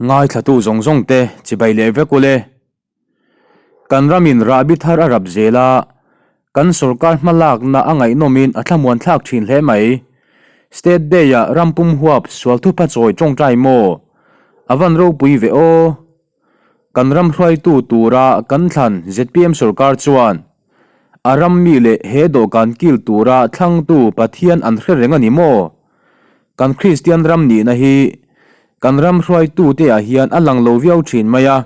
Ngaithlatu zawng zawng te chibai leh vek ule. Kan ramin rahbi thar a rap zel a, kan sorkar hmalakna a ngaihnawmin a thlamuan thlak thin hle mai. State Day-ah ram pum huap sual thupa chawi tawngtai maw? A van ropui ve aw. Kan ram hruaitu tura kan thlan zpm sorkar chuan a ram mi leh he dawhkan kil tura thlangtu Pathian an hre reng a ni maw? Kan Kristian ram nihna hi kan ram hruaitute ah hian a lang lo viau thin mai a.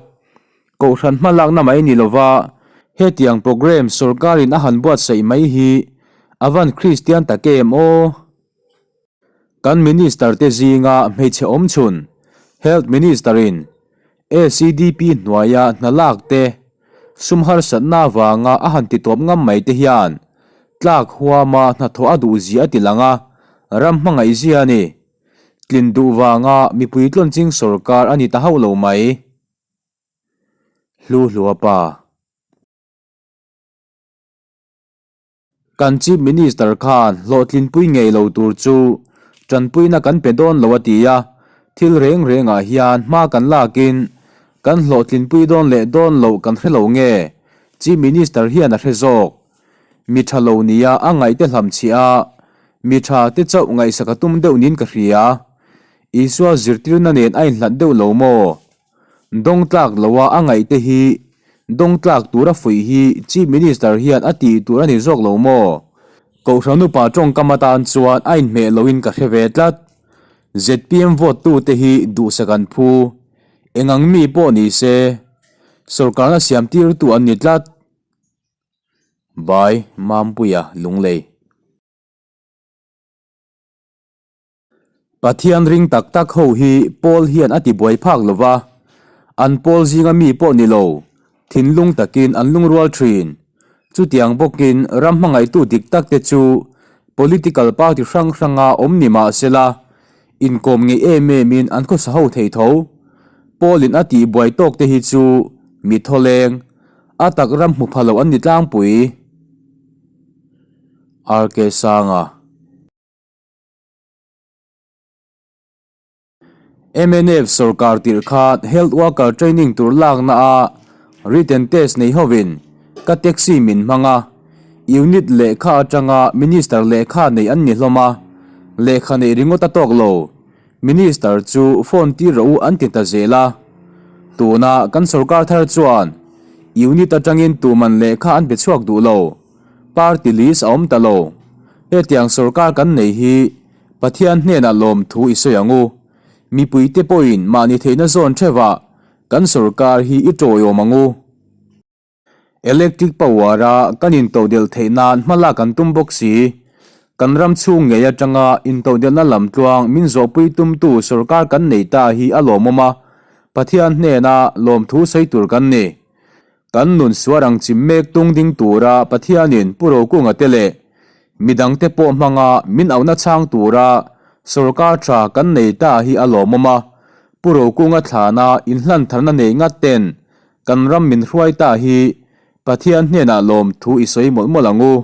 Kohhran hmalakna mai ni lova hetiang programme sorkarin a han buatsaih mai hi a van Kristian tak em aw? Kan Minister te zinga hmeichhe awmchhun Health Minister in ACDP hnuaia hna lak te sum harsatna avanga a han ti tawp ngam mai te hian tlak huama hnathawh a duh zia a ti lang a, ram hmangaih zia a ni. Tlin duh vanga mipui tlawnching sorkar a ni ta hauh lo mai. Hlu hlua pa. Kan Chief Minister khan hlawhtlinpui ngei lo tur chu tanpuina kan pe dawn lo a ti a, thil reng rengah hian hma kan lakin kan hlawhtlinpui dawn leh dawn loh kan hre lo nge Chief Minister hian a hre zawk. Mi tha lo nia a ngaihte hlamchhiah a, mi tha te chauh ngaihsak a tum deuh niin ka hria. Isua zirtirna nen a inhlat deuh lo maw? Dawng tlak loa a ngaihte hi dawng tlak tura fuih hi Chief Minister hian a tih tur a ni zawk lo maw? Kohhran upa tawngkam atan chuan a inhmeh loin ka hre ve tlat. Zpm vote tute hi duhsak an phu. Eng ang mi pawh ni se, sorkarna siam tirtu an ni tlat. By Mampuia Lunglei. Pathian ring tak tak ho hi Paul hian a ti buai phak lo va, an Paul zinga mi pawh ni lo, thinlung takin an lungrual thin. Chutiang bawkin ram hmangaihtu dik tak te chu political party hrang hranga awm ni mah sela, inkawm ngei em emin an khawsa ho thei tho. Paul-in a tih buai tawk te hi chu mi thawleng, a tak ram hmu pha lo an ni tlangpui. RK Sanga. Mnf sorkar tirh khan Health Worker Training tur lakna a written test nei hovin ka taxi min hmang a, unit lehkha atanga Minister lehkha nei an ni hlawm a, lehkha neih ringawt a tawk lo, Minister chu phone tir rawh u an ti ta zel a. Tuna kan sorkar thar chuan unit atangin tuman lehkha an pe chhuak duh lo. Party list a awm ta lo. Hetiang sorkar kan nei hi Pathian hnenah lawmthu i sawi ang u. Mipuite pawhin mahni theihna zawn theuhah kan sorkar hi i tawiawm ang u. Electric power-a kan intodelh theih nan hmalak kan tum bawk si. Kan ram chhung ngei atanga intodelhna lamtluang min zawhpui tumtu sorkar kan nei ta hi a lawmawm a, Pathian hnena lawmthu sawi tur kan ni. Kan nun suar ang chim mek tung ding tura Pathianin Pu Rokunga te leh midangte pawh hmanga min auhna chhang tura sorkar tha kan nei ta hi a lawmawm a, Pu Rokunga thlana inhlantharna nei ngat ten kan ram min hruai ta hi Pathian hnenah lawmthu i sawi mawlh mawlh ang u.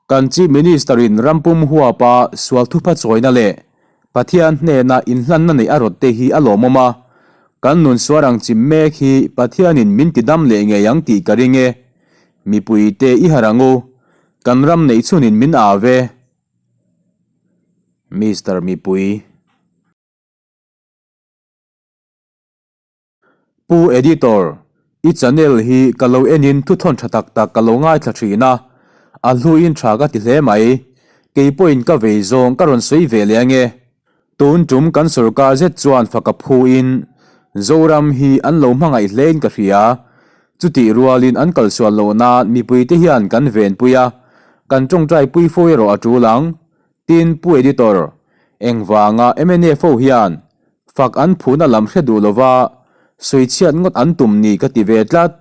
Kan Chief Minister-in rampum huapa sual thupha chawina leh Pathian hnena inhlanna neih a rawt te hi a lawmawm a, kan nun suar ang chim mek hi Pathianin min tidam leh ngei ang tih ka ring e. Mipuite i harh ang u, kan ram neih chhunin min au e. Mister Mipui. Pu Editor, i channel hi ka lo enin thuthawn tha tak tak ka lo ngaithla thin a, a hluin tha ka ti hle mai. Kei pawhin ka vei zawng ka rawn sawi ve leh ange. Tun tum kan sorkar zet chuan faka phuin Zoram hi an lo hmangaih hlein ka hria. Chutih rualin an kalsual loh nan mipuite hian kan venpui a, kan tawngtai pui fo erawh a tul ang. Tin, Pu Editor, engvanga mnf ho hian Fak an phuna lam hre duh lova sawichhiat ngawt an tum ni ka ti ve tlat.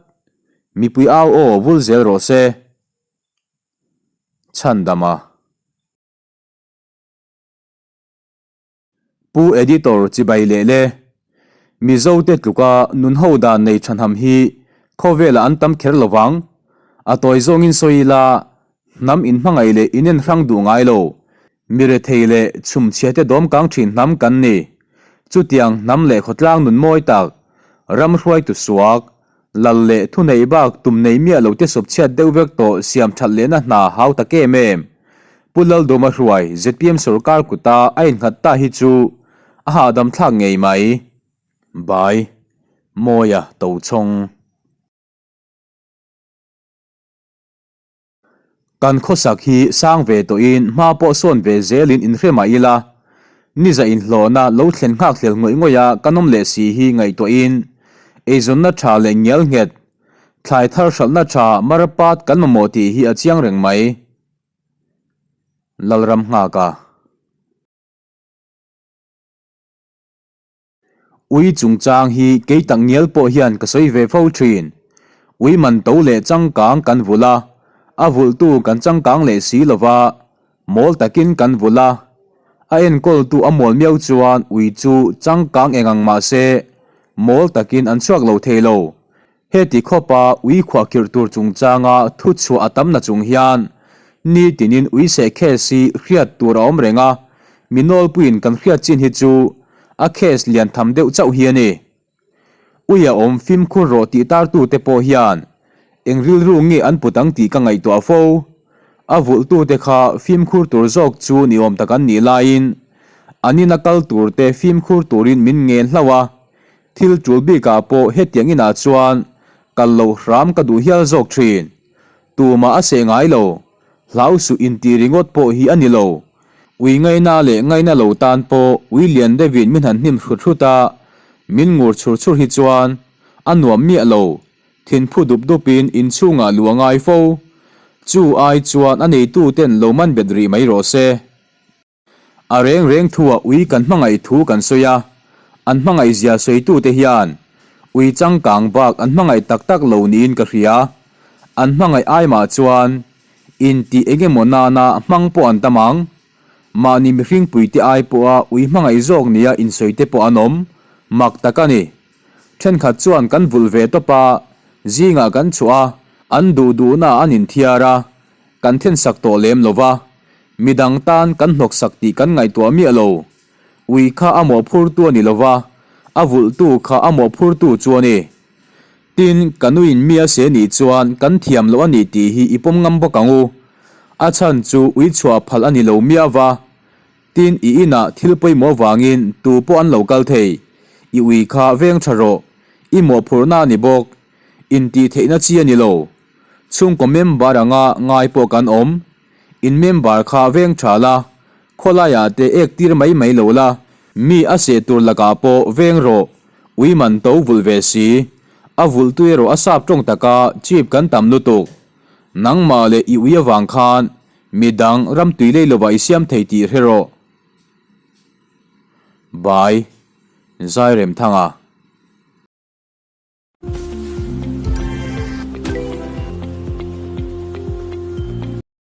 Mipui au aw vul zel rawh se. Chhandama. Pu Editor chibai leh le. Mizo te tluka nun ho dan nei thanham hi khawvelah an tam kher lovang. A tawi zawngin sawi ila Hnam inhmangaih leh inenhrang duh ngai lo, mi rethei leh chhumchhia te dawm kang thin hnam kan ni. Chutiang hnam leh khawtlang nun mawi tak, ram hruaitu suak, lal leh thunei bak tum nei miah lo te sawpchhiat deuh vek tawh siam that lehna hna hau tak em em. Pu Laldawma hruai zpm sorkar kuta a innghat ta hi chu a hahdam thlak ngei mai. Bai, Mawia Tochhawng. Kan khawsak hi sang ve tawhin hma pawh sawn ve zelin inhre mah ila, niza inhlawhna lo thlen nghak hlel ngawih ngawih a kan awm leh si hi ngaihtuahin eizawnna tha leh ngial nghet, thlai thar hralhna tha marpat kan mamawh tih hi a chiang reng mai. Lalram nghaka. Ui chungchang hi kei tak ngial pawh hian ka sawi ve fo thin. Ui man to leh changkang kan vulh a, a vulhtu kan changkang leh si lo va, mawl takin kan vulh a. A enkawltu a mawl miau chuan ui chu changkang eng ang mah se, mawl takin an chhuak lo thei lo. Heti khawpa ui khuahkhirh tur chungchanga thu chhuah a tam na chung hian nitinin ui seh case hi hriat tur a awm reng a, mi nawlpuiin kan hriat chin hi chu a case lian tham deuh chauh hi a ni. Ui a awm fimkhur rawh tih tartute pawh hian eng rilru nge an put ang tih ka ngaihtuah fo. A vulhtute kha fimkhur tur zawk chu ni awm tak an nih laiin an ina kal turte fimkhur turin min ngen hlauh a, Thil tul bikah pawh hetiang inah chuan kal loh hram ka duh hial zawk thin. Tumah a seh ngai lo. Hlau suh inti ringawt pawh hi a ni lo. Ui ngaina leh ngaina lo tan pawh ui lian deuhin min han hnim hrut hrut a, min ngur chhur chhur hi chuan a nuam miah lo. Thinphu dup dupin inchhungah luh a ngai fo. Chu ai chuan a neituten lo man bet rih mai rawh se. A reng reng thuah ui kan hmangaih thu kan sawi a, an hmangaih zia sawitute hian ui changkang bak an hmangaih tak tak lo niin ka hria. An hmangaih ai mah chuan intih eng emaw nana hmang pawh an tam ang. Mahni mihring puite ai pawha ui hmangaih zawk nia insawite pawh an awm mak tak a ni. Thenkhat chuan kan vulh ve tawp a, zingah kan chhuah a, an duh duhnaah an inthiar a, kan thensak tawh lem lo va. Midang tan kan hnawksak tih kan ngaihtuah miah lo. Ui kha a mawhphurtu a ni lo va, a vulhtu kha a mawhphurtu chu a ni. Tin, ka nuin mi a se nih chuan kan thiam loh a ni tih hi i pawm ngam bawk ang u. A chhan chu ui chhuah phalh a ni lo miah va. Tin, i inah thil pawimawh vangin tu pawh an lo kal thei. I ui kha veng tha rawh. I mawhphurhna a ni bawk. Intih theihna chi a ni lo. Chhungkaw member anga ngai pawh kan awm. In member kha veng tha la, khawlaiah te ek tir mai mai lo la, mi a seh tur lakah pawh veng rawh, ui man to vulh ve si. A vulh tu erawh a sap tawng taka chip kan tam lutuk. Nangmah leh i ui avang khan midang ram tui lei lovah i siam thei tih hre rawh. Bai, Zairemthanga.